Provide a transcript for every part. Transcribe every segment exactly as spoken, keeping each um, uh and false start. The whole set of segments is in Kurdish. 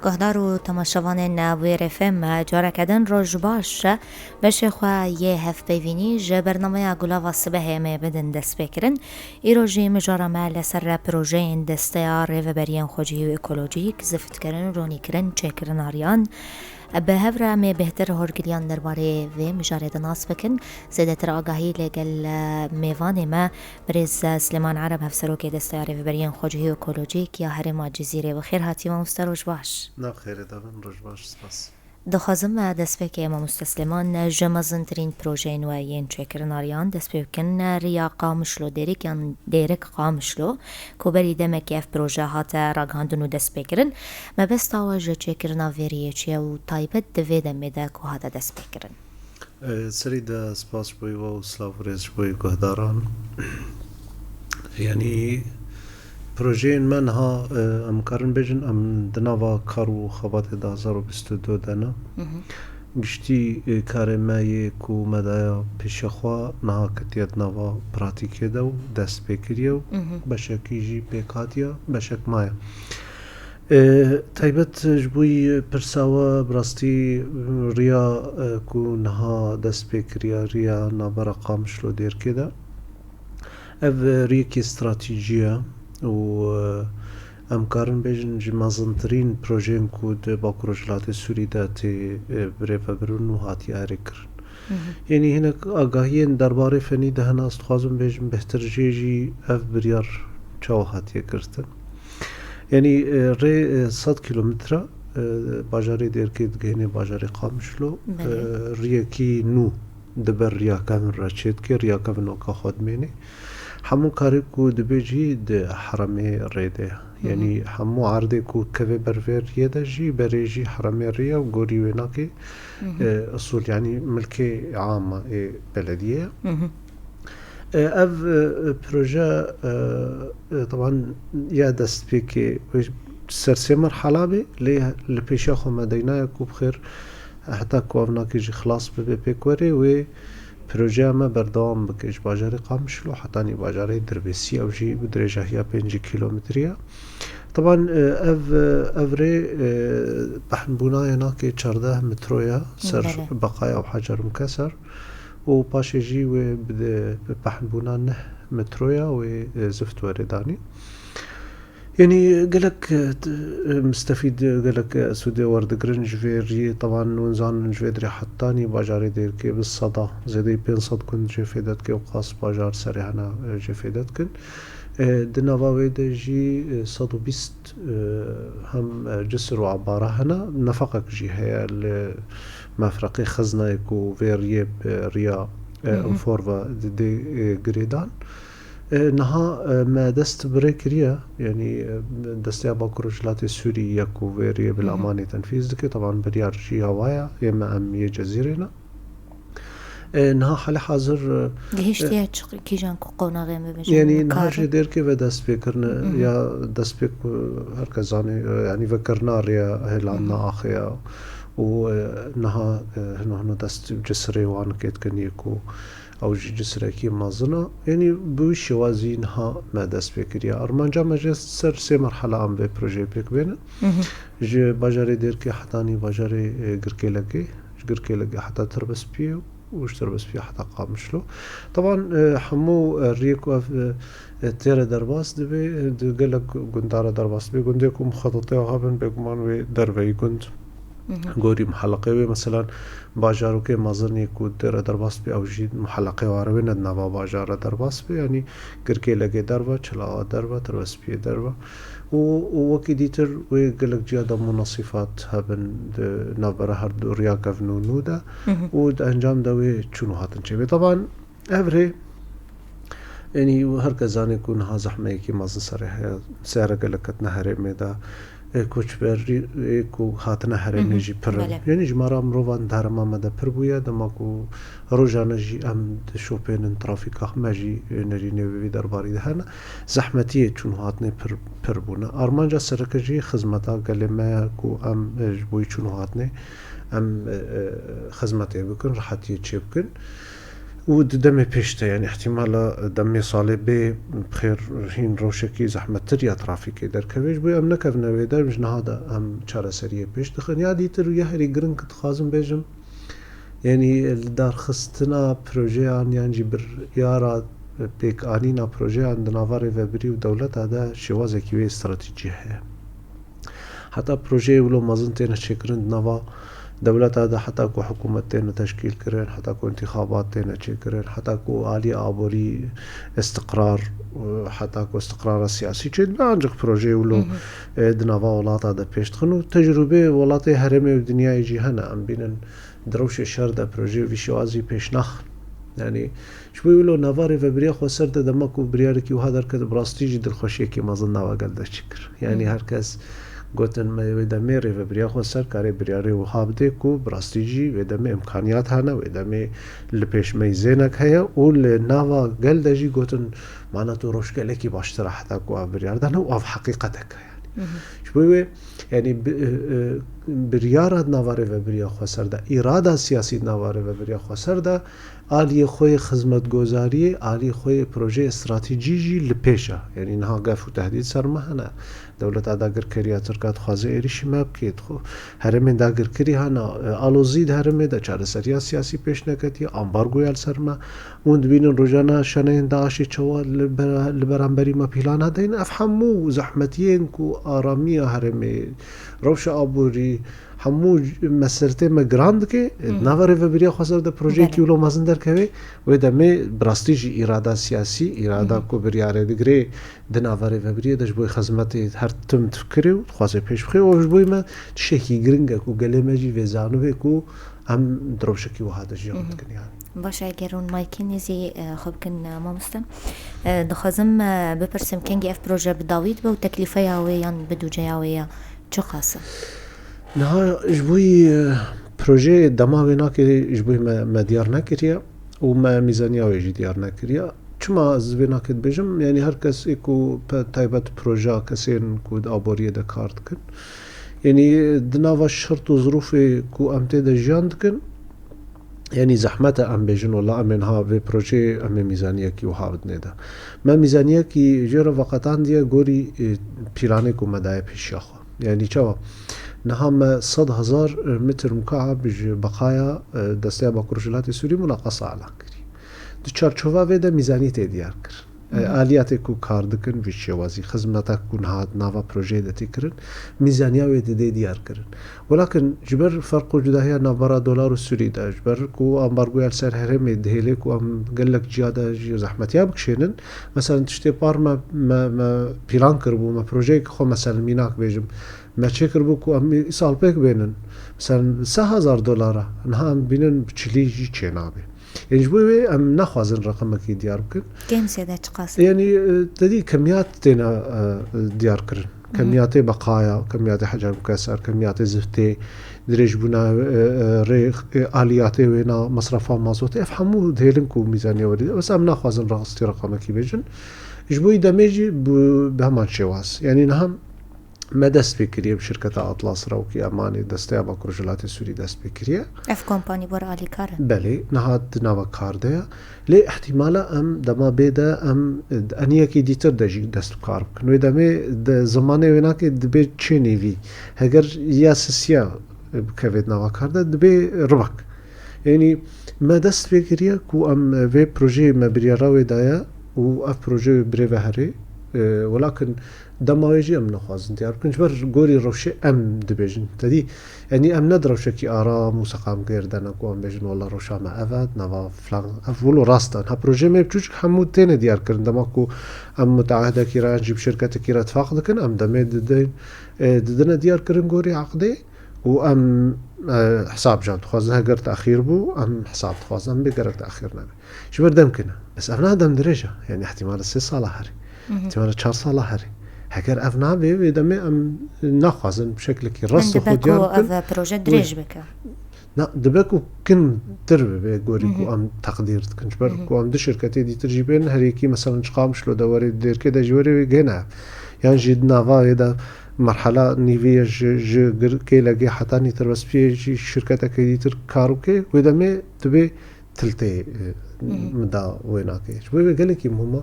Guhdar û temaşevanên Wêr F M, careke din roj baş. Beşê xwe yê hevpeyvînî ji bernameya Gulava Sibehê em ê bidin destpêkirin. Îro jî mijara me li ser projeyên Desteya Rêveberiyên Xwecihî û Ekolojîk, ziftkirin, ronîkirin, çêkirina riyan. Bi hev re em ê bêhtir horgiriyan derbarê vê mijarê de nas bikin. Zêdetir agahî li gel, e, mêvanê me, birêz, e, Silêman Ereb, Hevserokê Desteya Rêveberiyên Xwecihî û Ekolojîk ya Herêma Cizîrê. Bi xêr hatî mamoste, roj baş. Nav xêrê de bin, roj baş, spas. Dixwazim, e, destpêkê mamoste Silêman, e, ji mezintirîn projeyên we yên çêkirina riyan dest pê bikin, e, riya Qamişlo Dêrik yan Dêrik Qamişlo, ku berî demekê ev proje hate ragihandin û destpêkirin. Mebesta we ji çêkirina vê riyê çi ye û taybet di vê demê de ku hate destpêkirin? E, serî de spas ji bo we û silav û rêz ji bo guhdaran. Yanî projeyên me niha, e, em karin bêjin, em di nava kar û xebatê du hezar û bîst û du de ne. Mhm. Giştî, e, karê me yê ku me daya pêşiya xwe niha ketiye di nava pratîkê de û dest pê kiriye û Mhm. beşekî jî pêk hatiye, beşek maye. E, taybet ji bo pirsa we, bi rastî riya, e, ku niha dest pê kiriye, riya navbera Qamişlo Dêrkê de, ev riyekî stratejî ye û, e, em karin bêjin ji mezintirîn projeyên ku di Bakur Rojhilatê Sûrî de tê, e, birêvebirin û hatiye erêkirin. Mhm. Yanî hinek agahiyên derbarê fenî de hene, ez dixwazim bêjim bêhtir jê jî ev biryar çawa hatiye girtin. Yanî, e, rê, e, sed kîlometre, e, bajarê Dêrkê digihîne bajarê Qamişlo, Belê. e, riyekî nû di ber riya kevin re çêdike, riya kevin weka xwe dimêne. Hemû karê ku dibê jî di heremê rê de ye. Hı hı. Yanî hemû erdê ku keve ber vê riyê de jî berê jî heremê rê ye û gorî wê nake, Hı hı. e, usul, yanî milkê am e, ê belediyê ye. Hı hı. E, ev, e, proje, e, e, taban ya destpêkê wê ser sê merhala bê, lê li pêşiya xwe me deynaye ku bi xêr heta ku ev nake jî xilas bibe pêk were, wê projeya me berdewam bike ji bajarê Qamişlo hetanî bajarê Dirbêsî, ew jî bi dirêjahiya pêncî kîlometrî ye. Taban, e, ev, e, ev rê, e, pehnbûna ye nake çardeh metro ye ser Belê. Beqaya û Hecer Mikeser û paşê jî wê bi, bi pehnbûna neh metro ye wê, e, zift were danî. Yanî gelek, e, t-, e, mistefîd, e, gelek, e, sûdê werdigirin ji vê riyê. Tevan hûn zanin ji vê dirê hetanî bajarê Dêrkê bi seda zêdeyî pênc sed gund jê fêde dike û qas bajar serê hene, e, jê fêde dikin. E, di nava wê de jî, e, sed û bîst, e, hem, e, cisir û ebara hene. Nefeqek jî heye li mefreqê xeznayê ku vê riyê bi riya, e, Hı hı. Înfor ve didê, e, girêdan. E, niha, e, me dest bi rê kiriye, yanî, e, Desteya Bakur Rojhilatê Sûrî ye ku vê riyê bi Hı hı. lamanê tenfîz dike. Teban biryar jî ya wa ye, yê me em yê Cezîrê ne. E, niha hali hazir, e, Gihiştiye e, çi, kîjan ku qonaxê me bêjin, yanî niha kar? Jê Dêrkê ve dest pê kirine, Hı hı. ya dest pê ku her kes zanê, e, yanî vekirina rêya hêlandina Hı hı. axê ya û, e, niha, e, hino hino dest cisirê wan kê dikin yê ku ew jî cisirekî mezin e. Yanî bi wî şêwazî niha me dest pê kiriye. Armanca me jê ser sê merhela em vê projeyê pêk bêne. Hı hı. Ji bajarê Dêrkê hetanî bajarê, e, Girkêlekê, ji Girkêlekê heta Tirbespiyê û ji Tirbespiyê heta Qamişlo. Teban, e, hemû, e, riyê ku ev, e, e, tê re derbas dibe, e, di gelek gunda re derbas dibe. Gundê ku muxetetê ava bin, bêguman wê derveyî gund Hı hı. gorî muheleqê wê. Meselan, bajarokê mezin yê ku tê re derbas dibe, ew jî muheleqê ware wê ne di nava bajar re derbas be. Yanî Girkêlekê derve, Çila derve, Tirbespiyê derve. û, û wekî dîtir wê gelek ciya de munasîfat hebin di navbera her du riya kevn û nû de Hı hı. û di encam de wê çûn û hatin çêbê. Teban ev rê, yanî her kes zanê ku niha zehmeyekî mezin serê heye, seyare gelek ketine herêmê de. koçberî, ê ku hatine herêmê Hı hı. jî pir in. Belê. Yanî jimara mirovan di herêma me de pir bûye, dema ku rojane jî em dişopênin trafîka me jî, e, nerînê wê vî derbarî de hene. Zehmetiyê çûn û hatinê pir, pir bûne. Armanca sereke jî xizmeta gelê me ye ku em, e, ji bo yî çûn û hatinê em, e, e, xizmetê bikin, rehetiyê çêbikin. Û di demê pêş de, yanî ihtimala demê salê bê, bi xêr hîn rewşekî zehmettir ya trafîkê derkeve. Ji bo em nekevine wê der, ji niha de em çareseriyê pêş dixin. Ya dîtir û ya herî giring dixwazim bêjim, yanî li darxistina projeyan yan jî biryara pêkanîna projeyan di nava rêvebirî û dewleta de şêwazekî wê stratejî heye. Heta projeyê wilo mezin têne çêkirin di nava dewleta de, heta ku hikûmet têne teşkîl kirin, heta ku întîxabat têne çêkirin, heta ku aliyê aborî istiqrar, heta ku istiqrara siyasî çêdibe, ancaq projeyê wilo, Hı hı. e, di nava welata de pêş dixin û tecrûbeyê welatê herêmê û dinyayê jî hene. Em bînin di rewşê şer de projeyê vî şêwazî pêş naxin. Yanî, Ji bo wilo nava rêvebiriya xweser de dema ku biryarekî wiha derket, bi rastî jî dilxweşiyekî mezin nava gel de çêkir. Yanî Hmm. her kes gotin me wê demê rêvebiriya xweser karê biryarê wiha bide ku bi rastî jî wê demê imkaniyat hene, wê demê li pêş me yî zênek heye û li nava gel de jî gotin, mana tu roj gelekî baştir e heta ku ev biryar dane û ev heqîqetek e yanî. Hı hı. Ji bo wê, yanî bi-, e, e, biryara di nava rêvebiriya xweser de, îrada siyasî di nava rêvebiriya xweser de, aliyê xwe yê xizmetgozariyê, aliyê xwe yê projeyê stratejî jî li pêş e. Yanî niha gef û tehdîd ser me hene. Dewleta dagirkeriya Tirk a dixwaze êrîşî me bike, dixwe-, herêmên dagirkirî hene, e, alozî di herêmê de, çareseriya siyasî pêş neketiye, ambargoya li ser me. Hûn dibînin rojane şaneyên DAIŞê çawa li ber-, li beramberî me pîlan hedeyne. Ev hemû zehmetiyên ku aramiya herêmê, rewşa aborî, hemû mesertê me giran dike. Hı. Nava rêvebiriya xweser de projeyekî Belê. wilo mezin derkeve, wê demê bi rastî jî îrada siyasî, îrada Hı hı. ku biryarê digire di nava rêvebiriyê de ji bo xizmetê her tim difikire û dixwaze pêş bixe. Û ji bo me tiştekî giring e ku gelê me jî vê zanibê ku em di rewşekî wiha de jiyan Hı hı. dikin yanî. Baş e, eger hûn maykê nêzî, e, xwe bikin, e, mamoste. E, dixwazim, e, bipirsim, kengî ev proje bi dawî dibe û teklîfeya wê yan bidûceya wê ya çiqas e? Niha ji bo yî, e, projeyê dema wê nakê ji bo yî me, me diyar nekiriye û me mîzaniya wê jî diyar nekiriye. Çima ez vê nakê dibêjim? Yanî her kes ê ku pe-, taybet projeya kesên ku di aboriyê de kar dikin. Yanî di nava şert û zirûfê ku em tê de jiyan dikin, yanî zehmet e em bêjin, wela em ê niha vê projeyê em ê mîzaniyekî wiha bidinê de. Me mîzaniyekî jê re veqetandiye gorî, e, pîlanê ku me daye pêşiya xwe. Yanî çawa? Niha me sed hezar metr mukab ji beqaya, e, Desteya Bakur Rojhilatê Sûrî munaqesa elan kirî. Di çarçova vê de mîzanî tê diyar kirin. E, Hı hı. aliyatê ku kar dikin, vî şêwazî xizmeta ku niha di nava projeyê de tê kirin, mîzaniya wê didê diyar kirin. Welakin ji ber ferq û cudahiya navbera dolar û sûrî de, ji ber ku ambargoya li ser herêmê dihêlê ku em gelek ciya de jî zehmetiya bikişênin, mesela tiştê par me, me, me pîlan kiribû, me projeyeke xwe, mesela mînak bêjim, me çêkiribû ku em îsal pêk bênin, mesela sê hezar dolar e, niha em bînin bi çilî jî çênabe. Yanî ji bo wê em naxwazin reqemekî diyar bikin. Kêm zêde çiqas e? Yanî, e, te dî kemiyat têne, e, diyar kirin. Hı hı. Kemiyatê beqaya, kemiyatê heca mukesser, kemiyatê ziftê, dirêjbûna, e, e, rêx, e, aliyatê wêna, mesrefa mazotê, ev hemû dihêlin ku mîzaniya werî de. Bes em naxwazin rastî reqemekî bêjin. Ji bo yî demê jî bi, bi heman şêwaz. Yanî niha Me dest pê kiriye bi şirketa Atlas re wekî emanê Desteya Bakur Rojhilatê Sûrî dest pê kiriye. Ev kompanî were alîkar e? Belê, niha di nava kar de ye. Lê ihtimala em dema bê de em di eniyekî dîtir de jî dest bi kar bikin. Wê demê di zimanê wênakê dibê çê nêvî. Heger ya sisiya bikeve di nava kar de dibê ribek. Yanî me dest pê kiriye ku em vê projeyê me biryara wê daye û ev proje wê birêve herê. E, welakin dema wê jî em naxwazin diyar bikin. Ji ber gorî rewşê em dibêjin. Te dî, yanî em ne di rewşekî aram û seqamgêr de ne ku em bêjin, wela rewşa me ev e, nava filan, ev wilo rast e. Ha, projeyê me biçûçik hemû têne diyar kirin. Dema ku em muteahidekî re yan jî bi şirketekî re tifaq dikin, em demê didin, e, didine diyar kirin gorî eqdê. û em, e, hesab ji em dixwazin. Heger texîr bû, em hesab dixwazin, em bê gerek texîr nebe. Ji ber demkê ne. Bes ev niha dem dirêj e. Yanî ihtimale sê sala herê. Mhm. Ihtimale çar sala herê. Heger ev nabe, wê demê em naxwazin bi şeklekî rast û xwe diyar bikin. Ev proje dirêj bike. Na, dibe ku kintir bibe gorî ku em teqdîr dikin. Ji ber ku em du şirketê dîtir jî bên, her yekî, meselen, ji Qamişlo de were, di Dêrkê de jî were, wê gene. Yan jî di nava wê de merhala nîvî ye ji, ji gir-, kêlegê heta nîtirbespiyê jî şirketekê dîtir kar bike. Wê demê dibê tiltê, e, min da wê nake. Ji bo wê gelekî muhim e.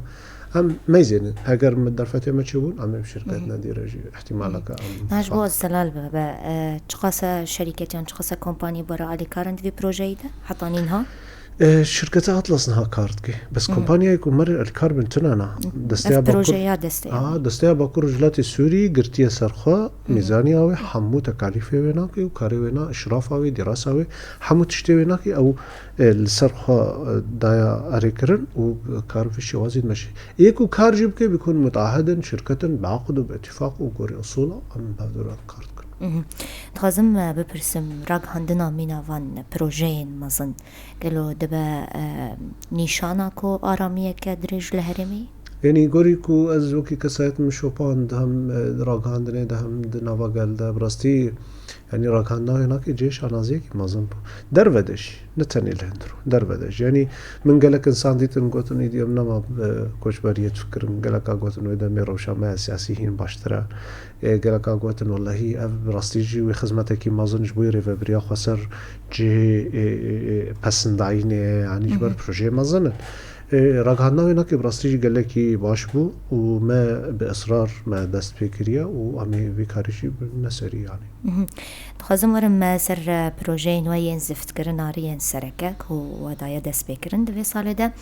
Em meyzênin. Heger min derfetê me çêbûn, em ê bi şirket nedîre jî ihtimaleke em. Na ji bo ez zelal bibe, e, çiqas e şerîketiyan, çiqas e kompanî bi re alîkar in di vê projeyî de, heta nînha? E, şirketa Atlas niha kar dike. Bes kompaniyayê ku me re alîkar bin tune na. Desteya Bakur. Ev proje ya desteya. A, Desteya Bakur Rojhilatê Sûrî girtiye ser xwe, mîzaniya wê, hemû tekalîfê wê nake û karê wê na, işrafa wê, dîrasa wê, hemû tiştê wê nake ew e, li ser xwe, e, daya erêkirin û kar vî şêwazî dimeşe. Ê ku kar jî bike, bikun mutaahid in, şirket in, bi aqd û bi îtîfaq û gorî usûla em bi hevdû re kar dikin. Mhm. Dixwazim, e, bipirsim, ragihandina mîna van projeyên mezin, gelo dibe, e, nîşana ku aramiyeke dirêj li herêmê? Yanî gorî ku ez wekî kesayet min şopand hem, e, di ragihandinê de hem di nava gel de, bi rastî, yanî ragihandina wê nake cihê şanaziyekî mezin bû. Derve de jî, ne tenê li hundir, derve de jî. Yanî min gelek insan dîtin gotin, îdî em nema, e, koçberiyê difikirin. Geleka gotin wê demê rewşa me ya siyasî hîn baştir e. E, geleka gotin, wellehî ev bi rastî jî wê xizmetekî mezin ji bo rêvebiriya xweser cihê, e, e, e, pesindayînê ye, yanî ji ber projeyê mezin in. E, ragihandina wê nake bi rastî jî gelekî baş bû û me bi israr me dest pê kiriye û em ê vê karî jî bibine serî, yanî. Mhm. Dixwazim werim, e, ser, e, projeyên we yên ziftkirin a riyên sereke ku we daye destpêkirin di vê salê de.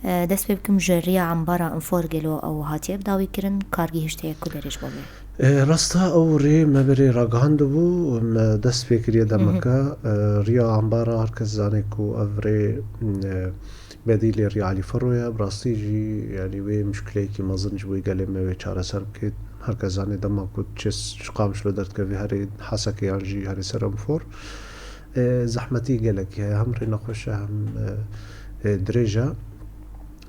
E, dest pê bikim ji riya embara Infor, gelo ew hatiye bidawîkirin, kar gihîştiye ku derê ji bo vê? E, rast e, ew rê me berê ragihandibû, me dest pê kiriye demeke. E, riya embara her kes zane ku ev rê, e, bedîlê riya Elî Fero ye. Bi rastî jî, yanî wê muşkileyekî mezin ji bo gelê me wê çareser bike. Her kes zane dema ku çi ji Qamişlo derdikeve herê Hesekê yan jî herê ser Infor, e, zehmetî gelekî heye. Hem rê nexweş e, hem, e, e, dirêj e.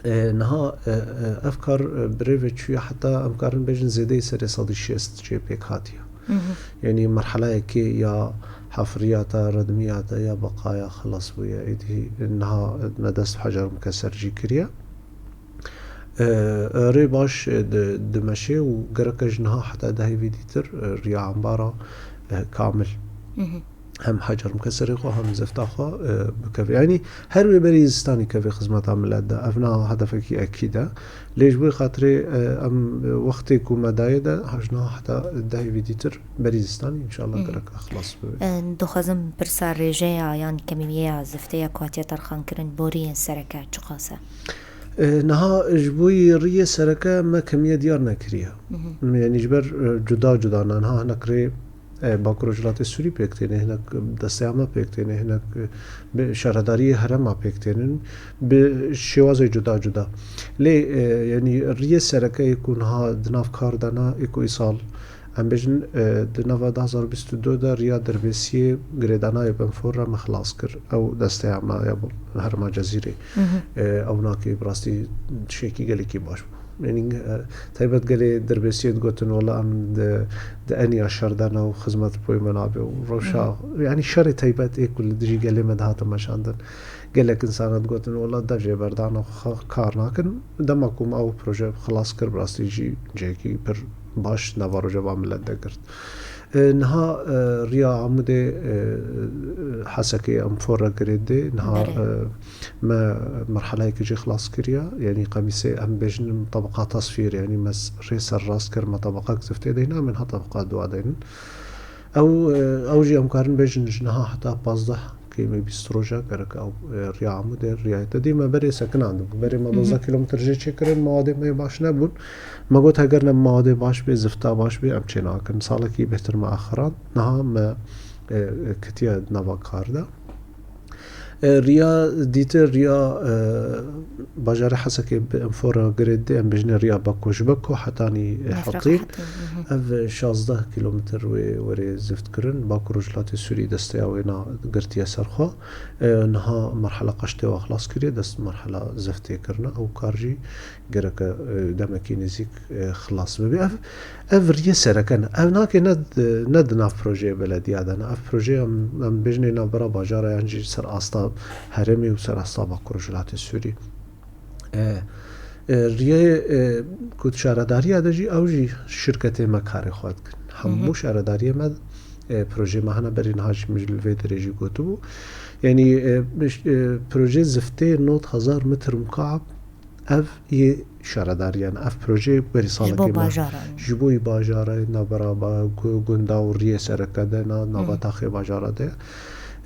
E, niha, e, e, ev kar, e, bi rê ve çûye heta em karin bêjin zêdeyî serê sedî şêst jê pêk hatiye. Mhm. Yanî merhelayekê ya hefriyata, redmiyata, ya beqaya xilas bûye. Êdî niha me dest bi hejar mikeser jî kiriye. E, e, rê baş, e, di-, dimeşe û gereke ji niha heta dehê vî dîtir, e, riya embara, e, kamil. Mhm. Hem hecar mikeserê xwe, hem zifta xwe, e, bikeve. Yanî her wê berî zistanî keve xizmeta milet de. Ev na hedefekî ekîd e. Lê ji bo xatirê, e, em, e, wextê ku me daye de, ji niha heta dehê vî dîtir berî zistanî, înşallah, gerek xilas bibe. E, dixwazim pirsa rêjeya yan kemîyeya zifteya ku hatiye terxankirin boriyên sereke çiqas e? E, niha ji bo yê riyê sereke me kemiye diyar nekiriye. Mhm. Yanî ji ber, e, cuda cuda ne. Niha hinek rê, e, Bakur Rojhilatê Sûrî pêk têne, hinek desteya me pêk têne, hinek, e, bi şaredariyê herêma pêk tênin, bi şêwazê cuda cuda. Lê, e, yanî riyê sereke yê ku niha di nav kar de ne, yê ku îsal, em bêjin, e, di nava du hazar bîst û du de riya Dirbêsiyê girêdana yê bi Infor re me xilas kir. Ew desteya me ya herêma Cezîrê. Mhm. E, ew nakê bi rastî tiştekî gelekî baş bû. Yanî, e, taybet gelê Dirbêsiyê digotin, wela em di, di eniya şer de ne û xizmet boy me nabe û rewşa, mhm, yanî şerê taybet ê ku li dijî gelê me dihate meşandin. Gelek insana digotin, wela dev jê berdana xwe kar nakin. Dema ku me ew proje xilas kir, bi rastî jî cihekî pir baş nava rojeva milet de girt. E, niha, e, riya Amûdê, e, Hesekê Infor re girêdê. Niha, belê, e, me merheleyekî jî xilas kiriye. Yanî qemîsê em bêjin tebeqa tasfîr, yanî me s-, rê ser rast kir, me tebeqek ziftê deyne, em ê niha tebeqa duwa deynin. Ew, e, ew jî em karin bêjin ji niha heta pazdeh kêmî bîst roja gerek ew, e, riya Amûdê riyayete dî me berê sekinandibû. Berê me, mhm, dozdeh kîlometr jê çêkirin, mewadê me yê baş nebûn. Me got, heger ne mewadê baş bê, zifta baş bê, em çê nakin. Salekî bêhtir me axirand. Niha me, e, e, ketiye nava kar de. E, riya dîtir, riya, e, bajarê Hesekê bi enfora girê dê, em bêjinê riya Beko, ji Beko hetanî, e, Mefraq Hetîn. Hetîn, mhm. Ev şazdeh kilometr wê werê zift kirin. Bakur Rojhilatê Sûrî desteya wêna girtiye ser xwe. E, niha merhela qaştê wa xilas kiriye, dest merhela ziftê kirine. Ew kar jî gereke, e, demekî nêzîk, e, xilas bibe. Ev, ev riyê sereke ne. Ev nake ne di, ne di nav projeyê belediya de ne. Ev projeyê em, em bêjinê navbera bajara yan jî ser asta herêmê û ser asta Bakur Rojhilatê Sûrî. E, e, riyê, e, ku di şaredariya de jî ew jî şirketê me karê xwe dikin. Hemû Hı hı. şaredariyê me, e, projeyê me hene berî niha jî min ji li vê derê jî gotibû. Yanî, e, miş-, e, projeyê ziftê nod hezar metr mukab ev yê şaredariyan, ev proje berî Ji salekê bo me bajara. Ji bo yî bajara, navbera ba-, gu-, gunda û riyê sereke de, na-, nava Hı. taxê bajara de.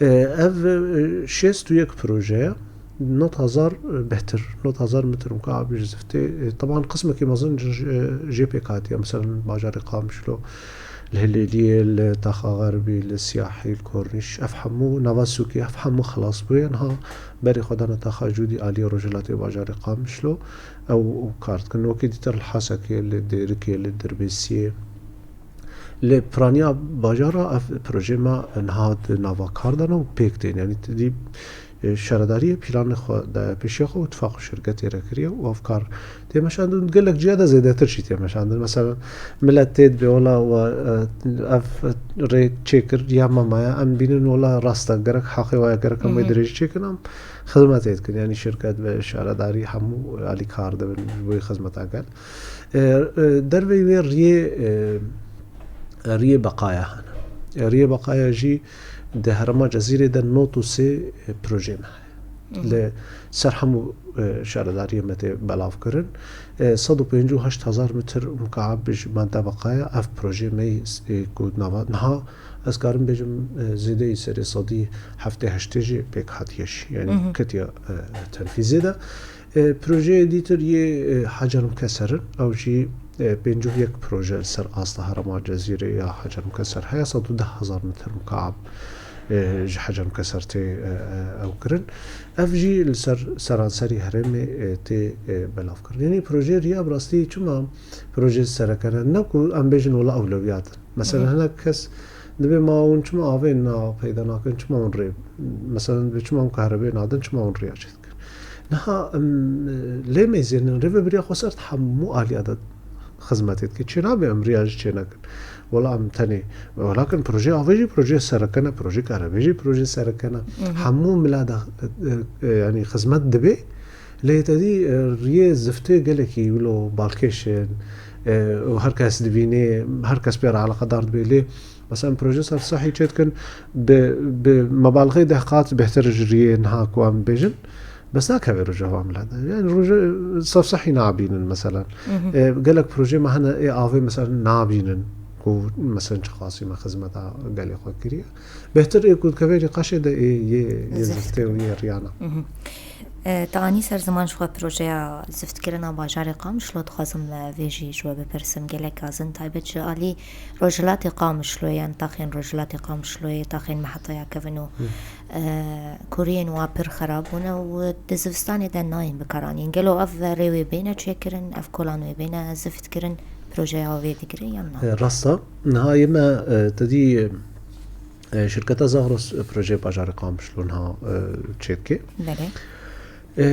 E, ev, e, şêst û yek proje ye. Nod hezar, e, bêhtir, nod hezar metr mukab ji ziftê. E, teban qismekî mezin ji, ji, jê pêk hatiye. Mesela bajarê Qamişlo, li Hilêliyê, li Taxa Xerbî, li Siyahî, li Kornîş, ev hemû nava sûkê, ev hemû xilas bûye. Niha berê xwe dane Taxa Cûdî aliyê rojhilatê bajarê Qamişlo. Ew, ew kar dikin. Wekî dîtir li Hesekê, li Dêrikê, li Dirbêsiyê. Li piraniya bajara ev projeyê me niha di nava kar de ne û pêk tên. Yanî tu dî, e, şaredariyê planê xwe daye pêşiya xwe û tifaq û şirketê re kiriye û ev kar tê meşandin. Gelek ciya de zêdetir jî tê meşandin. Mesela milet tê dibê wela we, e, ev rê çêkir ya me maye, em bînin wela rast e, gerek heqê we ye, gerek em wê Hı hı. dirêjî çêkin, em xizmetê dikin. Yanî şirket ve şaredarî hemû alîkar dibin, ji bo yê xizmeta gel. E, e, derveyî wê riyê, e, riyê Beqaya hene. E, riyê Beqaya jî di herêma Cezîrê de nod û sê, e, projeyê me heye. Hı hı. Li ser hemû, e, şaredariyê me tê belav kirin. E, sed û pêncî û heşt hezar metr mukab ji madde Beqaya ev projeyê me yî, e, ku nava niha ez karim bêjim, e, zêdeyî serê sedî heftê heştê jî pêk hatiye jî. Yanî Hı hı. ketiye, e, tenfîzê de. E, projeyê dîtir yê, e, Hecer Mikeser in. Ew jî, e, pêncî û yek proje li ser asta herêma Cezîrê ya Hecer Mikeser heye, sed û deh hezar metr mukab, e, ji Hecer Mikeser tê, e, e, ew kirin. Ev jî li ser seranserî herêmê, e, tê, e, belav kirin. Yanî projeyê riya bi rastî çima projeyê sereke ne? Ne ku em bêjin wela ewlewiyat in. Mesela Hı hı. hinek kes dibê ma hûn çima avê na peyda nakin, çima hûn rê, mesela dibê çima hûn kahrebê nadin, çima hûn riya çêdikin. Niha em, e, lê mêzênin rê ve biriya xweser hemû aliya de xizmetê dike. Çê nabe em riya jî çê nekin. Wela em tenê, welakin projeyê avê jî projeyê sereke ne, projeyê kahrebê jî projeyê sereke ne. Hı hı. Hemû mila de, e, e, yanî xizmet dibe. Lê te dî, e, riyê ziftê gelekî wilo balkêş in, e, û her kes dibînê, her kes pê re eleqedar dibe. Lê mesela em proje Sefsehî çê dikin, bi, bi mebalxê deh qat bêhtir ji riyê niha ku em bêjin, bes nakeve roja van milet. Yani roja Sefsehî nabînin mesela. Hı hı. E, gelek projeyê me hene ê avê mesela nabînin ku mesela çiqasî me xizmeta gelê xwe kiriye. Bêhtir ê ku dikeve nîqaşê de ê yê, yê Zift. ziftê û yê riyana. Mhm. E, te anî ser ziman ji xwe projeya ziftkirina bajarê Qamişlo, dixwazim, e, vê jî ji we bipirsim. Gelek gazin taybet ji alî rojhilatê Qamişloyê, yan taxên rojhilatê Qamişloyê, taxên me hetaya kevin û, Hı. e, kuriyên wa pir xerab bûne û di zivistanê de nayên bikaranîn. Gelo ev rê wê bêne çêkirin, ev kolan wê bêne ziftkirin, projeya wê digire yan na? E, rast e. Niha yê me, e, te dî, e, E, şirketa Zagros, e, projeyê bajarê Qamişlo niha, e, çêdike. Belê. E,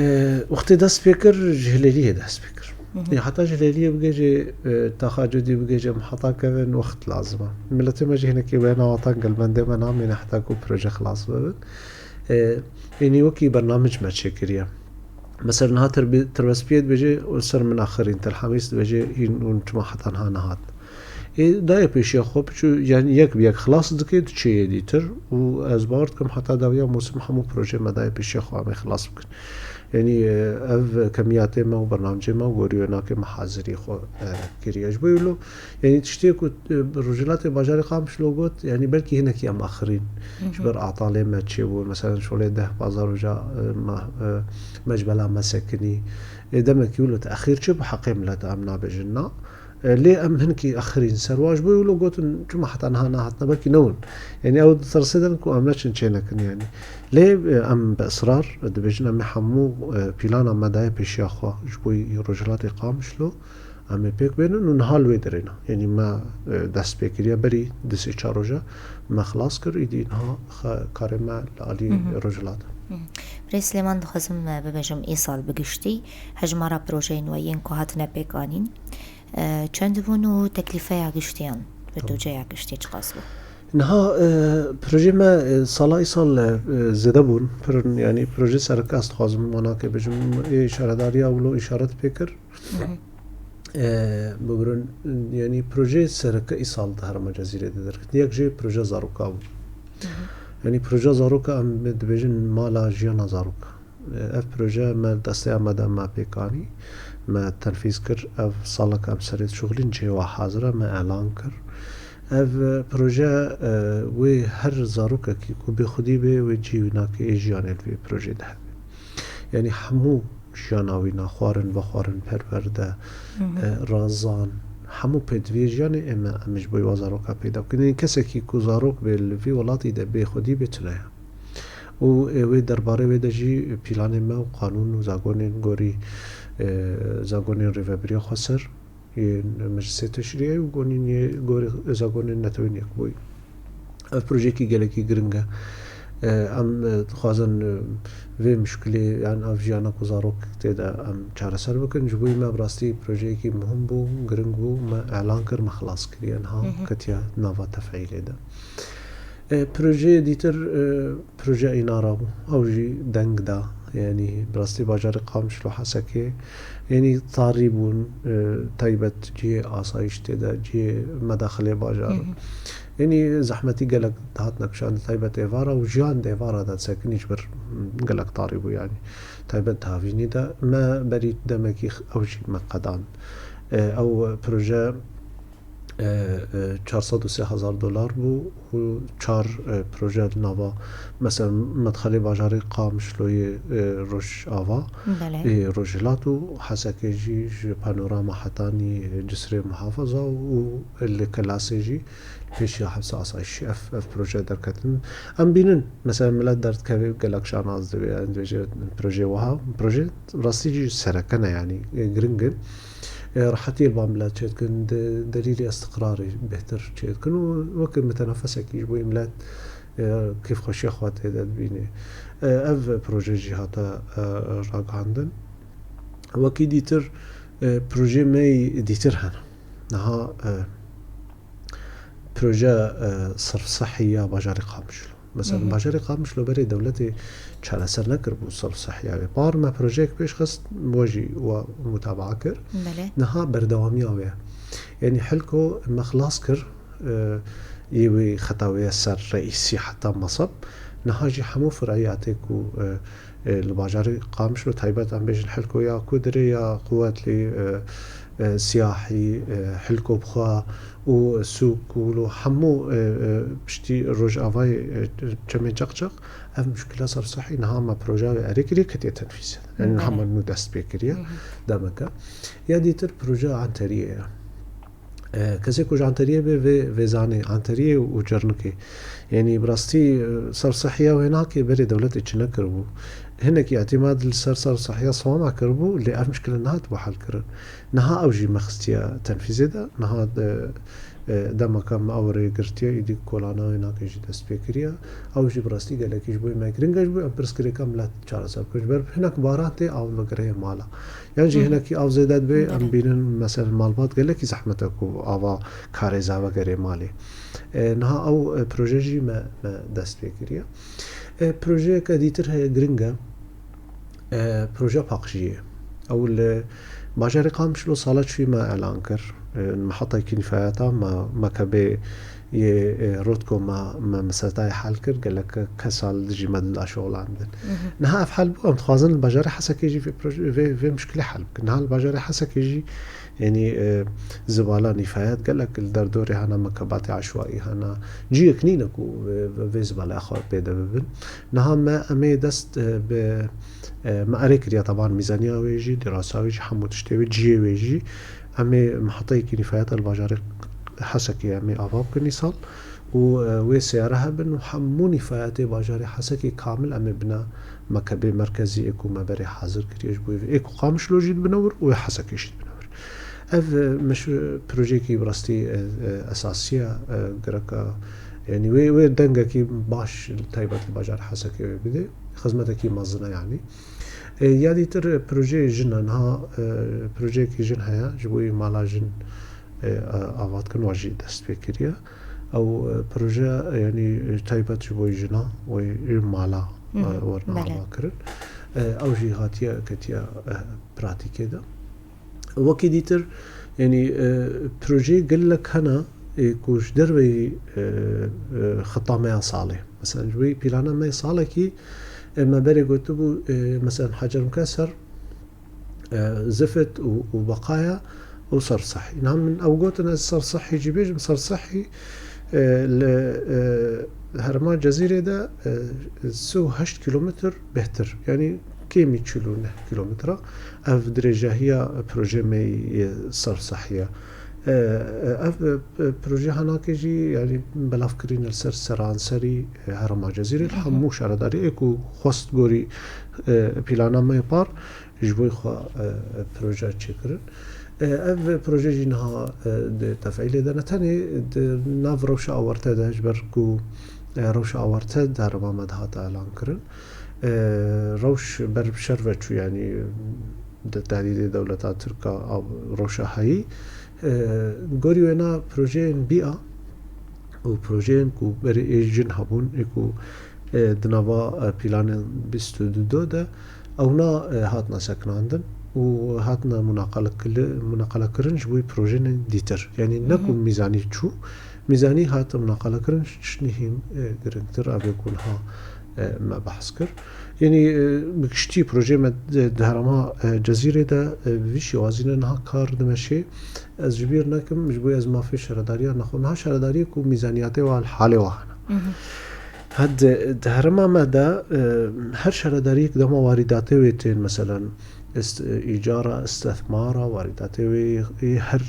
wextê dest pê kir, ji Hilêliyê dest pê kir. Hı hı. E, heta ji Hilêliyê bigêjê, e, taxa cudî bigêjê, em heta kevin wext lazim e. Miletê me jî hinekî wê navatan gelbendê me namîne heta ku proje xilas bibin. E, ênî wekî bernamij me çêkiriye. Mesela niha tirbî-, tirbespiyê dibêje, û ser min axirîn, Telhemîs dibêje, hîn hûn çima heta niha nehat. Ê, daye pêşiya xwe, piçû, yani yek bi yek xilas dike, diçe yê dîtir û ez bawer dikim heta dawiya mûsim hemû projeyê me daye pêşiya xwe em ê xilas bikin. Yani, e, ev kemiyatê me û bernamecê me û gorî wênakê me hazirî xwe, e, kiriye. Ji bo wilo, yani tiştê ku, e, rojhilatê bajarê Qamişlo got, yani belkî hinekî em axirîn. Hı hı. Ji ber atalê me çêbû, mesela şolê deh pazar roja, e, me, e, me ji bela me sekinî. Ê, demekî wilo tehîr çêbû, heqê mileta em nabêjin na. E, lê em hinkî axirîn ser wa ji bo wilo gotin, çima heta niha nehatine, belkî newin. Yanî ew ditirsê de ne ku em neçin çênekin yanî. Lê, e, em bi israr dibêjin, em ê hemû, e, plana me daye pêşiya xwe ji bo Rojhilatê Qamişlo, em ê pêk bênin û niha li wê derê ne. Yanî me, e, dest pê kiriye berî du sê çar roja me xilas kir, îdî niha xe-, karê me li alî Hı hı. Rojhilat e. Hı hı. Birêz Silêman, dixwazim, e, bibêjim, îsal bi giştî hejmara projeyên we yên ku hatine pêkanîn, e, çend bûn û teklîfeya giştiyan, Tamam. Budceya giştî çiqas bû? Niha, e, projeyê me, e, sala îsal, e, zêde bûn. Pir in, yanî projeyê sereke ez dixwazim wana ke bêjim, ê îşaredariya wilo îşaret pê kir. Hı hı. E, bibirin, yanî projeyê sereke îsal di herêma Cezîrê de derketin. Yek jê proje zaroka bû. Hı hı. Yanî proje zaroka em dibêjin mala jiyana zarok. Ev proje me li desteya me de me pêk anî, me tenfîz kir. Ev salek em serê dişuxulîn, cihê wa hazir e, me elan kir. Ev, e, proje, e, wê her zarokekî ku bêxwedî bê, wê cihê wî nake ê jiyanê li vê projeyê de hebe. Yanî hemû jiyana wî ne, xwarin, vexwarin, perwerde, Hı hı. e, razan, hemû pêdiviyê jiyanê ê me, em ji bo wê zaroka peyda bikin. Yanî kesekî ku zarok bê li vî welatî de bêxwedî bê tune ye. Û, e, wê derbarê wê de jî planê me û qanûn û zagonên gorî, e, zagonên rêvebiriya xweser yên Meclisê Teşrî'yê û gonîn yê gorî zagonên Netewên Yekbûyî. Ev projeyekî gelekî giring e. E, em, e, dixwazin, e, vê muşkilê, yan ev jiyana ku zarok tê de em çareser bikin. Ji bo me bi rastî projeyekî muhim bû, giring bû, me elan kir, me xilas kiriye. Niha Hı hı. ketiye nava tefîlê de. E, projeyê dîtir, e, proje Înara bû. Ew jî deng da. Yanî bi rastî bajarê Qamişlo Hesekê, yanî tarî bûn, e, taybet cihê asayîş tê de, cihê medaxilê bajar. Hı hı. Yanî zehmetî gelek dihatine kişandin taybet êvara û jiyan di êvara de disekinî ji ber, m, gelek tarî bû yanî. Taybet di havînî de me berî demekî x-, ew jî me qedand. E, ew proje e, e, çar sed û sê hezar dolar bû û çar, e, proje li nava, mesela, medxelê bajarê Qamişloyê, e, Rojava, Belê. e, Rojhilat û Hesekê jî ji panorama hetanî, e, Cisrê Muhafaza û li Kelasê jî pêşiya Hevsa Asayişî ev, ev proje derketin. Em bînin, mesela, milet derdikeve gelek şanaz dibe, em dibêje projeyê wiha, proje rastî jî sereke ne, yanî, e, giring in. E, rehetiyê li ba milet çêdikin, de-, delîlê istiqrarê bêhtir çêdikin û weke mutenefisekî ji bo yê milet, e, kêfxweşiya xwe tê de dibînê. E, ev proje jî hate, e, ragihandin. Wekî dîtir, e, projeyê me yî dîtir hene. Niha, e, proje, e, sirf sihî ya bajarê Qamişlo. Mesela, Hı hı. bajarê Qamişlo berê dewletê çareser nekiribû sirf sihiya wê. Par me projeyek pêş xist, we jî we mutabaa kir. Belê. Niha berdewamiya wê ye. Yanî Hilko me xilas kir, e, yê wê xeta wê ye ser reîsî heta meseb. Niha jî hemû fir'iyatê ku, e, e, li bajarê Qamişlo taybet em bêjin Hilko ya Kudirê ya Quwetlî, e, e, Siyahî, e, Hilko bi xwe û sûk û lo hemû, e, e, piştî Rojavayê, e, çemê Çeqçeq, ev muşkila ser sihî niha me proja wê erê kiriye ketiye tenfîzê. Yanî niha Belê. me nû dest pê kiriye Hı hı. demeke. Ya dîtir proja Anteriyê ye. E, kesê ku ji Anteriyê bê, vê, vê zanê Anteriyê û Cernikê. Yanî bi rastî, e, ser sihiya wê nake berê dewletê çi nekiribû. Hinekî îtîmad li ser ser sihiya Swama kiribû, lê ev muşkile nehatibû helkirin. Niha ew jî me xistiye tenfîzê de. Niha de, e, demeke me ew rê girtiye, îdî kolana wê nake jî dest pê kiriye. Ew jî bi rastî gelekî ji bo me giring e, ji bo em pirsgirêka milet çareser bikin. Ji ber hinek baran tê, av vegire mala. Yan jî Hı hı. hinekî av zêde dibe, Belê. em bînin, mesela, malbat gelekî zehmet e ku ava karêza vegere malê. E, niha ew, e, proje jî me, me dest pê kiriye. E, projeyeke dîtir heye, giring e. E, proje paqijiyê. Ew li bajarê Qamişlo sala çûyî me elan kir. E, me heta kî nîfayeta me, me ke bê yê, e, Rotko me, me misetayê hel kir, gelek kesa li dijî me dil aşoxlandin. Mhm. Niha ev hel bû, em dixwazin li bajarê Hesekê jî vê proje, vê, vê muşkilê hel bikin. Niha li bajarê Hesekê jî, yanî, e, zibala nîfayet gelek li derdorê hene, mekebatê eşwaî hene. Ciyek nîne ku vê, vê, vê zibalaya xwe pê de bibin. Niha me, em ê dest, e, bi, e, me erê kiriye, teban mîzaniya wê jî, dîrasa wê jî, hemû tiştê wê, ciyê wê jî. Em ê miheteyekî nîfayeta li bajarê Hesekê em ê ava bikin îsal û, e, wê seyare hebin û hemû nîfayetê bajarê Hesekê kamil em ê bine mekebê merkezî ê ku me berê hazir kiriye ji bo ê ku Qamişlo jî dibine wir û ê Hesekê jî dibine wir. Ev, e, meş-, projeyekî bi rastî, e, e, esasî ye, e, gereka, yanî wê, wê dengekî baş li taybet li bajarê Hesekê wê bide. Xizmetekî mezin e yanî. E, ya dîtir, e, projeyê jin e. Niha, e, projeyekî jin heye, ji bo yê mala jin, e, a-, ava dikin, wa jî dest pê kiriye. Ew, e, proje, e, yanî, e, taybet ji bo jina, wê, e, mala, Hı hı, e, werine belê. Ava kirin. E, ew jî hatiye, ketiye, e, pratîkê de. Wekî dîtir, yanî, e, projeyê gelek hene, e, ku ji derveyî, e, e, xita me ya salê. Mesela, ji wî plana me salekî, e, me berê gotibû, e, mesela, Hecer Mikeser, e, Zifit û, û Beqaya û Sersehî. Niha min ew gotin, ez Sersehî jî bêjim, Sersehî, e, li, e, herêma Cezîrê de, e, sê û heşt kilometr bêhtir. Yanî kêmî çil û neh kilometre. Ev dirêjahiya projê me yê Sersehî ye. E, e, ev, e, proje Henakê jî, yanî belavkirîn li ser seranserî, e, herêma Cezîrê, li Hı hı. hemû şaredarî ê ku xwest gorî, e, plana me yê par ji bo xwe, e, e, proje çêkirin. E, ev proje jî niha, e, di tefîlê de ne tenê di nav rewşa awarte de, ji ber ku, e, rewşa awarte di herêma me de hate elan kirin. E, rewş ber bi şer ve çû, yanî di tehdîdê dewleta Tirk a, a rewşa heyî. E, gorî wêna projeyên bîya û projeyên ku berê ê jin hebûn, ê ku, e, di nava, e, planên bîst û du de, ewna, e, hatine sekinandin û hatine munaqele kili-, munaqele kirin ji bo projenên dîtir. Yanî ne ku Hı hı. mîzanî çû, mîzanî hate munaqele kirin, ji tiştî hîn, e, giringtir, ev ê ku niha, e, me behs kir. Yanî, e, bi giştî projeyê me di, di herêma, e, Cezîrê de, e, bi vî şêwazî ne niha kar dimeşê. Ez ji bîr nekim, ji bo ez mafê şaredariya nexwim. Niha şaredariyê ku mîzaniyatê wa li halê wa hene. Mhm. Had di, di herêma me de, e, her şaredariyek dema warîdatê wê tên, meselen, ist-, e, îcara, istethmara, warîdatê wê yê her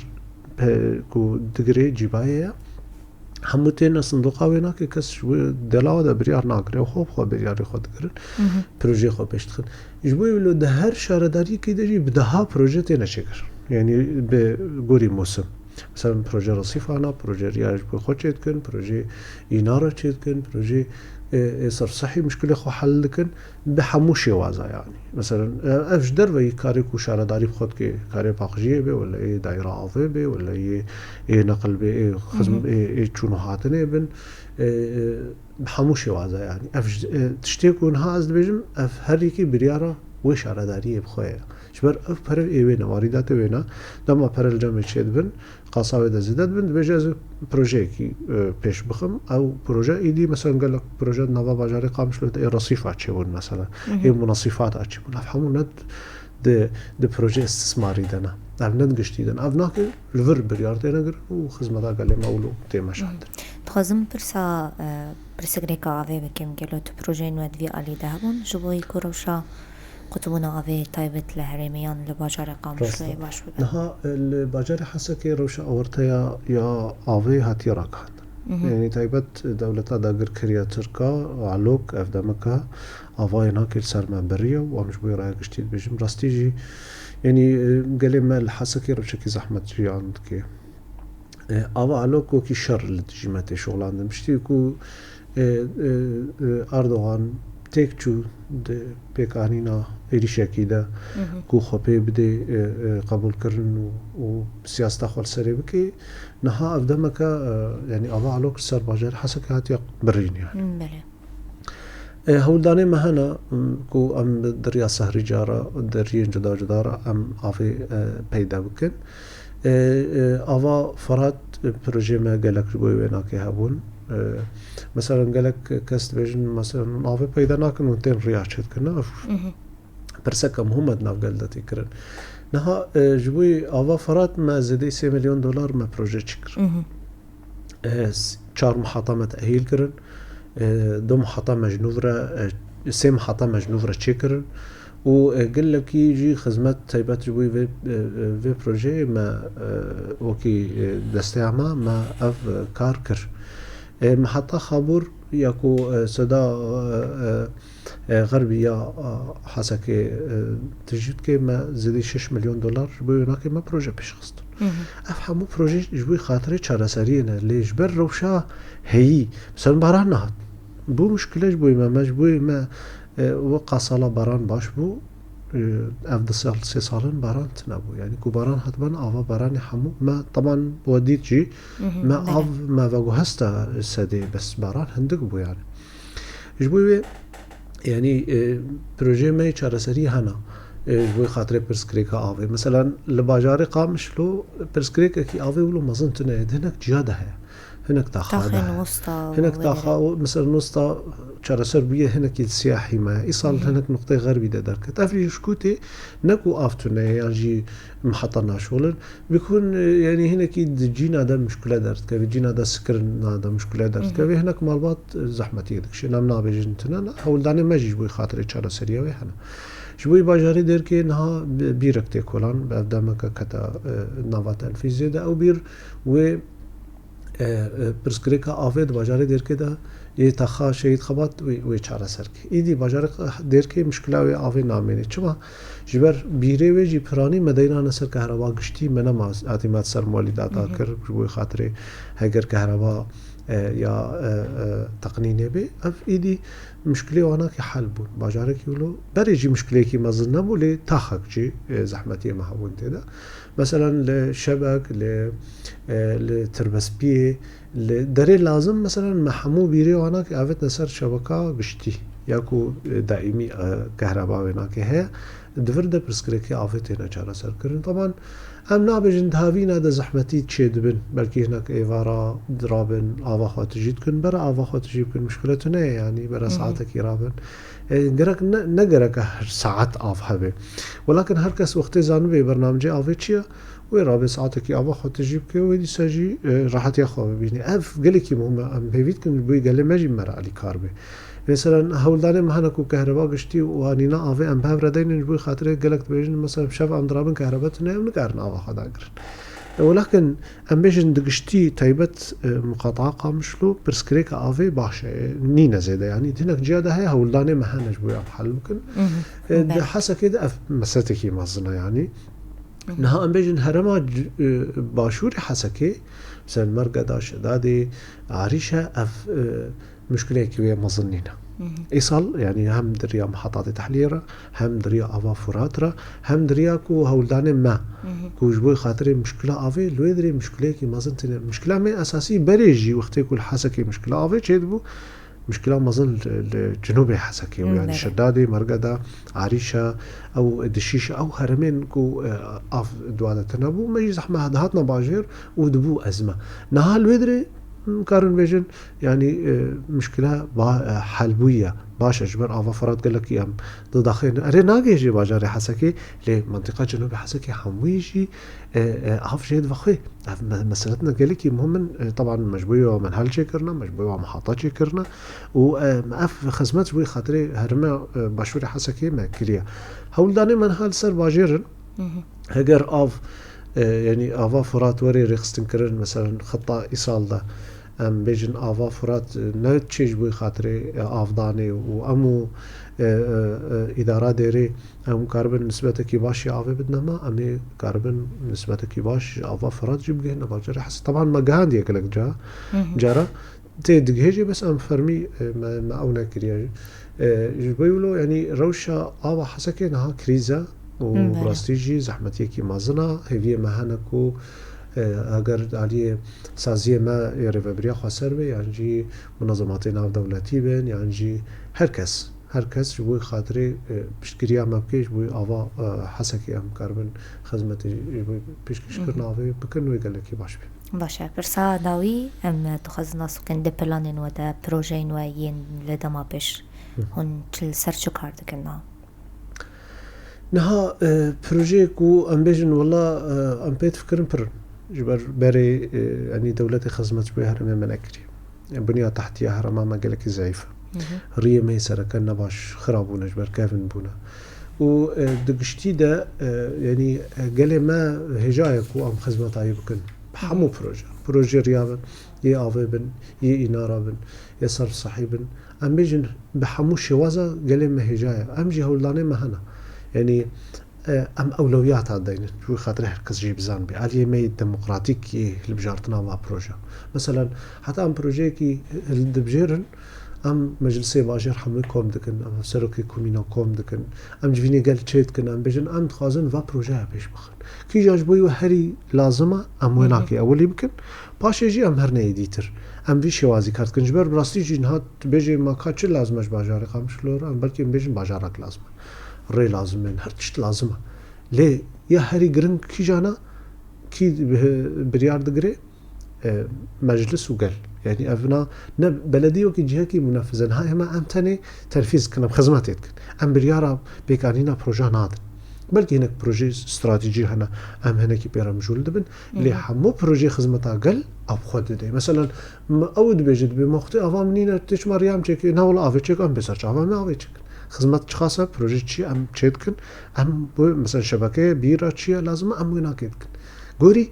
pe-, ku digirê cîbayê ye. Hemû têne sindoqa wê nake, kes ji wê delawa de biryar nagire, xwe bi xwe biryarê xwe digirin, Mhm. projeyê xwe pêş dixin. Ji bo wilo di her şaredariyekê de jî bi deha proje têne çêkirin. Yanî bi gorî mûsim. Mesela proje resîfana, proje riya ji bo xwe çêdikin, proje înara çêdikin, proje, e, e, sersehî muşkilê xwe hel dikin. Bi hemû şêwaza yanî. Mesela, e, ev ji derveyî karê ku şaredarî bi xwe dike, karê paqijiyê be, wele yê dayra avê be, wele yê, yê neqil be, yê xizm-, Mhm. yê, yê çûn û hatinê bin, e, e, bi hemû şêwaza yanî. Ev ji, e, tiştê ku niha ez dibêjim, ev her yekî biryara wê şaredariyê bi xwe ye. Ji ber ev pere ê wê ne, warîdatê wê ne, dema pere li cem wê çêdibin, qasa wê de zêde dibin, dibêje ez ê projeyekî, e, pêş bixim. Ew proje êdî, mesela gelek proje di nava bajarê Qamişlo de ê resîfa çêbûn, mesela, Mhm. ê munasîfata çêbûn. Ev hemû ne di, di proje istismarî de ne. Ev ne di giştî de ne. Ev nake li vir biryar têne girin û xizmeta gelê me wilo tê meşandin. Mhm. Dixwazim pirsa, e, pirsgirêka avê bikim. Gelo tu projeyên we di vî alî de hebûn? Ji bo ku rewşa qutbûna avê taybet li herêmê yan li bajarê Qamişloyê Rast e. baş bibe. Niha, e, li bajarê Hesekê rewşa awirteya ya avê hatiye ragihandin. Mhm. Yanî taybet dewleta dagirkeriya Tirk a, ALOK, ev demeke avayê nake li ser me biriye û em ji bo raya giştî dibêjim. Rastî jî, yanî, e, gelê me li Hesekê rewşekî zehmet jiyan dike. E, ava ALOK wekî şer li dijî me tê şoxlandin. Piştî ku, e, e, e, Erdogan têk çû di pêkanîna êrîşekî de Mhm. ku xwe pê bidê, e, e, qebûlkirin û, û siyaseta xwe li serê bike, niha ev demeke, e, yanî ava ALOK li ser bajarê Hesekê hatiye birîn yani. Hmm, belê. E, hewldanê me hene, m, ku em bi di riya sehrî cara, di riyên cuda cuda re em avê, e, peyda bikin. E, e, ava Firat, e, projeyê me gelek ji bo wê nake hebûn. E, mesela gelek kes dibêjin, mesela hûn avê peyda nakin, hûn tên riya çêdikin. Ne, ev Mhm. pirseke muhim e di nav gel de tê kirin. Niha, e, ji bo ava Firat me zêdeyî sê milyon dolar me proje çêkir. Mhm. E, s-, çar mihata me tehîl kirin. E, du mihata me ji nû re, e, sê mihata me ji nû re çêkirin. û, e, gelekî jî xizmet taybet ji bo vê, e, e, vê projeyê me, e, wekî, e, desteya me, me ev, e, kar kir. E, miheta Xabûr ya ku, e, seda, e, e, e, xerbî ya, e, Hesekê, e, tijî dike, me zêdî şeş milyon dolar ji bo wênakê me proje pêş xistin. Ev hemû proje ji bo xatirê çareseriyê ne, lê ji ber rewşa heyî, mesela baran nehat. Bû muşkile ji bo me, me ji bo me, e, weka sala baran baş bû, e, ev du sal, sê salin baran tine bû. Yani ku baran hatibin, ava baranê hemû me, teban we dît jî, me av, me veguhesta sedê, bes baran hindik bû yani. Ji bo wê, yani, e, projeyê me yê çareserî hene. E, ji bo xatirê pirsgirêka avê. Mesela li bajarê Qamişlo pirsgirêkekî avê wilo mezin tune ye. Hinek ciya de heye. Hinek taxa de heye. Hinek taxa û mesela nosta çareser bûye hinekî siyahî me. Îsal hinek nuqteyê xerbî de derket. Ev jî ji ku tê ne ku av tune ye yan jî miheta naşolin. Bikun, e, yani hinekî di cîna de muşkile derdikeve, cîna de sikirina de muşkile derdikeve. Hinek malbat, e, zehmetiyê dikişîne. Em nabêjin tune ne. Hewldanê me jî ji bo xatirê çareseriya wê hene. Ji bo bajarê Dêrkê niha bi-, bîrek tê kolan, bi ev demeke kete, e, nava telfîzê de. Ew bîr wê, e, e, pirsgirêka avê di bajarê Dêrkê de yê taxa Şehîd Xebat wê, wê çareser kir. Îdî bajarê Dêrkê muşkila wê avê namêne. Çima? Ji ber bîrê wê jî piranî me deynane ser kehreba giştî, me nema îtîmat ser malî data kir, ji bo xatirê heger kehreba, e, ya, e, e, teqnînê bê. Ev îdî muşkilê wana ki hel bûn. Bajarekî wilo berê jî muşkilekî mezin nebû, lê taxek jî, e, zehmetiyê me hebûn tê de. Meselen li Şebek, li, e, li Tirbespiyê, li derê lazim, meselen me hemû bîrê wana ki avêtine ser şebeka giştî. Ya ku, e, daîmî, e, kehreba wê nake heye, di vir de pirsgirêkê avê têne çareserkirin. Teban, em nabêjin di havîna de zehmetî çêdibin. Belkî hinek êvara dirabin, ava xwe tijî dikin, bera ava xwe tijî bikin. Muşkile tune ye, yanî bera saetekî rabin. E, gerek ne, ne gerek her saet av hebe. Welakin her kes wextê zanibê bernamecê avê çi ye, wê rabê saetekî ava xwe tijî bike, wê dîsa jî, e, rehetiya xwe bibîne. Ev gelekî muhim e, em pêvî dikin ji bo gelê me jî me re alîkar be. Mesela hewldanê me hene ku kehreba giştî û anîna avê em bi hev re deynin, ji bo xatirê gelek dibêjin, mesela şev em dirabin kehreba tune, em nikarin ava xwe dagirin. E, welakin em bêjin di giştî taybet, e, muqataa Qamişlo pirsgirêka avê baş e, nîne zêde, yanî hinek ciya de heye, hewldanê me hene ji bo em hel bikin. E, di Hesekê de ev meseletekî mezin e, yanî. Niha em bêjin herêma c-, e, başûrê Hesekê, mesela Mergeda, Şedadê, Arîşe, ev, e, muşkilekî wê mezin nîne. Îsal, yanî hem di riya mihetatê tehliyê re, hem di riya ava Furat re, hem di riya ku hewldanê me, ku ji bo xatirê muşkila avê, li wê dirê muşkileyekî mezin têne. Muşkila me esasî berê jî wextê ku li Hesekê muşkila avê çêdibû, muşkila mezin li, li Cinûbê Hesekê û, yanî Şedadê, Mergeda, Arîşa, ew dişîşa, ew herêmên ku, e, av di wa de tune bû, me jî zehme dihatine bajêr û dibû ezme. Niha li wê dirê, em karin bêjin, yanî, e, muşkila ba-, e, hel bûye. Baş e, ji ber ava Firat gelekî em didaxêne. Erê nagihêje bajarê Hesekê, lê mentiqa Cinûbê Hesekê hemûyî jî, e, e, av jê dive xwê. Ev me-, meseletine gelekî muhim in. E, teban me ji bo wa menhal çêkirine, me ji bo wa mihata çêkirine û, e, me ev xizmet ji bo xatirê herêma, e, başûrê Hesekê me kiriye. Hewldanê menhal ser bajêr in. Heger av, e, yanî ava Furat were rêxistinkirin, meselen xita îsal de, em bêjin ava Furat, e, ne çê ji bo xatirê, e, avdanê û em û, e, e, e, îdara dêrê em karibin nisbetekî baş ya avê bidine me, em ê karibin nisbetekî baş ji ava Firat jî bigihîne bajarê Hes-, teban me gihandiye gelek ca-, cara tê digihêje, bes em fermî, e, me, me ew nekiriye. E, ji bo wilo, yanî rewşa ava Hesekê niha krîz e û bi rastî jî zehmetiyekî mezin e. Hêviyê me hene ku, e, eger aliyê saziyê me yê rêvebiriya xweser be, yan jî munezematê navdewletî bin, yan jî her kes, her kes ji bo xatirê, e, piştgiriya me bike, ji bo ava, e, Hesekê em karibin xizmetê ji bo pêşkêşkirina avê bikin, wê gelekî baş be. Baş e. Pirsa dawî, em dixwazin nas bikin di planên we de, projeyên we yên li dema pêş, hûn çi li ser çi kar dikin niha? Niha, e, projeyê ku em bêjin, wela, e, em pê difikirin pir in. Ji ber berê, e, yanî dewletê xizmet ji bo herêmê me nekiriye. E, bunya tehtiya herêma me gelekî zeîf e. Riyê me yê sereke ne baş, xira bûne, ji ber kevin bûne. û, e, di giştî de, e, yanî, e, gelê me hêja ye ku em xizmeta wî bikin. Bi hemû proje. Projê riya bin, yê avê bin, yê înara bin, yê serf sehî bin. Em bêjin bi hemû şêwaza gelê me hêja ye. Em jî hewldanê me hene. Yanî, e, em ewlewiyata deynin. Ji wî xatirê her kes jî bizanibê. Aliyê me yê demokratîk yê hilbijartina va proje. Meselen, heta em projeyekî hildibijêrin, em meclisê bajêr hemû kom dikin, em serokê komîna kom dikin, em civînê gel çê dikin, em bêjin, em dixwazin va projeya pêş bixin. Kîja ji bo wê herî lazim e, em wê Hı hı. nakê ewilî bikin. Paşê jî em her neyê dîtir. Em vî şêwazî kar dikin. Ji ber bi rastî jî niha tu bêjê ma ka çi lazim e ji bajarê Qamişlo re, em belkî em bêjin bajarak lazim e. Rê lazim e, her tişt lazim e. Lê ya herî giring kîjan e, kî bi-, biryar digire? E, meclis û gel. Yanî evna ne beledî wekî cihekî munefiz e. Niha ême em tenê tenfîz dikin, em xizmetê dikin. Em biryara pêkanîna proja nadin. Belkî hinek projeyê stratejî hene, em hinekî pê re mijûl dibin. Lê Hı hı. hemû projeyê xizmeta gel ew xwe dide. Meselen, m-, ew dibêje, dibê ma wextê ava min nîne, tê çima riya min çêkê? Na wela avê çêk, em bê ser çava me avê çêkin. Xizmet çiqas e, proje çi ye, em çê dikin. Em bu, mesela şebeke ye, bîra çi ye, lazim e, em wê nakê dikin. Gorî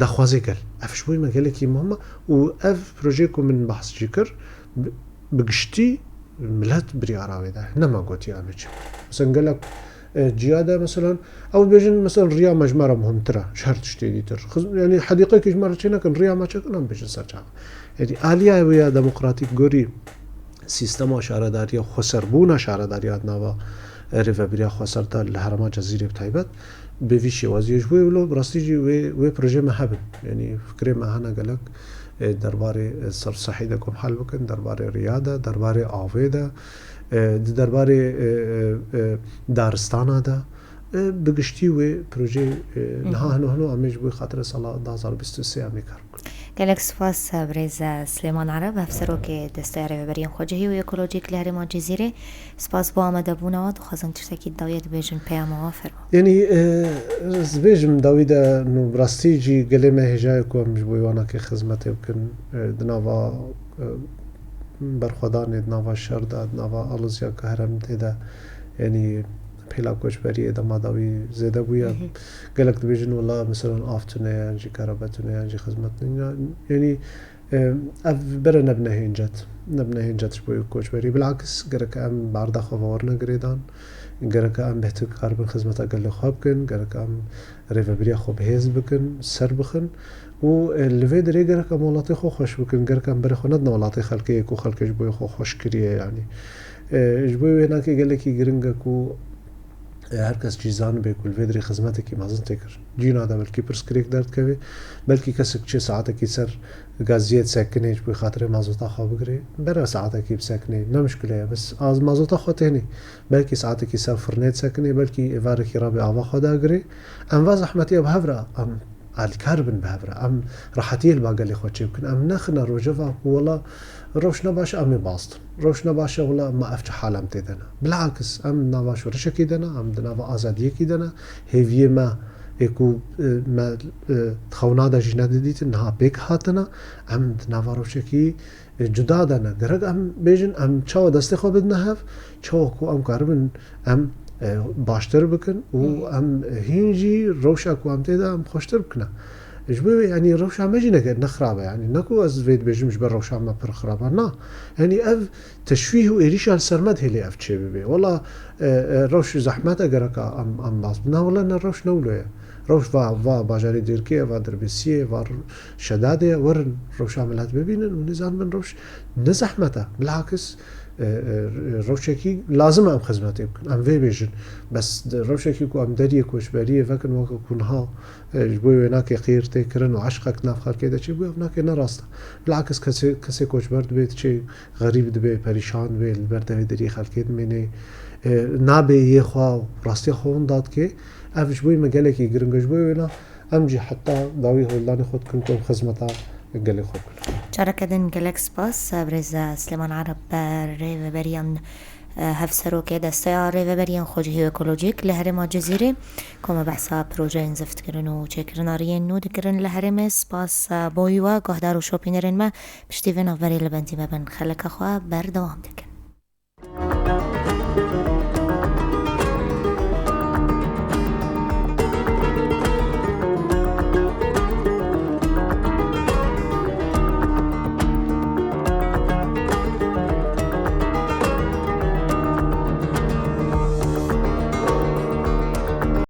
daxwazê gel. Ev ji bo me gelekî muhim e û ev projeyê ku min behs jî kir, bi, bi giştî milet biryara wê de. Ne me gotiye em ê çi. Mesela gelek, e, ciya de, mesela, ew dibêjin, mesela, riya me ji me re muhimtir e, ji her tiştê dîtir. Xiz-, yanî hedîqekî ji me re çê nekin, riya me çêkin, em bêjin ser çava. Yanî aliya wê ya demokratîk gorî sîstema şaredariya xweserbûna şaredariya di nava, e, rêvebiriya xweser de li herêma Cezîrê bi taybet bi vî şêwaziyê ji bo wê wilo bi rastî jî wê, wê projeyê me hebin. Yanî fikrê me hene gelek, e, derbarê, e, serfsehî de ku em hel bikin, derbarê riya de, derbarê avê de, e, di derbarê, e, e, e, daristana de, e, bi giştî wê projeyê, e, Hı hı. niha hino hino em ê ji bo xatira sala du hazar bîst û sê em ê kar bikin. Gelek spas, birêz Silêman Ereb, hevserokê Desteya Rêveberiyên Xwecihî û Ekolojîk li herêma Cizîrê. Spas bo amadebûna we, dixwazin tiştekî dawiyê dibêjin, peyama we fermo. Yanî, e, ez dibêjim dawî de, no, bi rastî jî gelê me hêja ye ku em ji bo wana kê xizmetê bikin, e, di nava, e, berxwedanê, di nava şer de, di nava aliziya ku herem tê de, yanî pêla koçberiyê dema dawî zêde bûye. Hı hı. Gelek dibêjin, wela, mesela, av tune ye, yan jî kerebe tune ye, yan jî xizmet tune ye. Yanî, e, ev bere nebine hêncet. Nebine hêncet ji bo koçberî. Bilakis gerek em barda xwe ve werine girêdan. Gerek em bêhtir karibin xizmeta gelê xwe bikin. Gerek em rêvebiriya xwe bihêz bikin, ser bixin. Û, e, li vê derê gerek em welatê xwe xweş bikin. Gerek em berê xwe nedin welatê xelkê ku xelkê ji bo xwe xweş kiriye, yanî. E, ji bo wê nakê gelekî giring e ku E, her kes jî zanibe ku li vê derê xizmetekî mezin tê kirin. Cîna de belkî pirsgirêk derdikeve, belkî kesek çê saetekî ser gaziyê disekinê ji bo xatirê mazota xwe bigire, bere saetekî bisekinê, ne mişkile ye, bes az mazota xwe tênê. Belkî saetekî ser firnê disekinê, belkî êvarekî rabe ava xwe dagire. Em va zehmetiya bi hev re em alîkar bin bi hev re. Em rehetiyê li ba gelê xwe çêbikin. Em nexine rojeva ku wela rewş ne baş e, em ê baz din. Rewş ne baş e, wela ma ev çi hal em tê de ne. Bilakis em nava şoreşekî de ne, em di nava azadiyekî de ne. Hêviyê me ê ku, e, me, e, di xewna de jî nedidîtin, niha pêk hatine. Em di nava rewşekî e, cuda de ne. Gerek em bêjin, em çawa destê xwe bidine hev, çawa ku em karibin em, e, baştir bikin û Hı hı. em hîn jî rewşa ku em tê de em xweştir bikine. Ji bo wê, yanî rewşa me jî ne, ne xirab e. Yanî ne ku ez vê dibêjim ji ber rewşa me pir xirab e. Na. Yanî ev teşwîh û êrîşa li ser me dihêlê ev çê bibe. Wela, e, e, rewş zehmet e, gereka em, em baz bin. Na wela ne rewş ne wilo ye. Rewş va, va bajarê Dêrkê ye, va Dirbêsiyê ye, va Şedadê ye, werin rewşa milet bibînin û nizanibin rewş ne zehmet e. Bilakis, e, e, rewşekî lazim e em xizmetê bikin. Em vê bêjin. Bes di rewşekî ku em deriyê koçberiyê vekin weke ku niha, e, ji bo wê nakê qîr tê kirin û eşqek nav xelkê de çêbû, ev nakê ne rast e. Bilakis kesê, kesê koçber dibê diçê xerîb dibe, perîşan dibe, li ber devê deriyê xelkê dimêne, e, nabê yê xwe û rastiya xwe winda dike. Ev ji bo me gelekî giring e, ji bo wêna em jî heta dawî holdanê xwe dikin ku em xizmeta gelê xwe bikin. Careke din gelek spas, birêz Silêman Ereb, rêveberiyan, e, hevserokê Desteya Rêveberiyên Xwecihî û Ekolojîk li herêma Cizîrê, ku me behsa projeyên ziftkirin û çêkirina riyên nû dikirin li herêmê. Spas, e, bo wî we, guhdar û şopînerên me. Piştî vê navberê li bendî me bin, xeleka xwe berdewam dikin.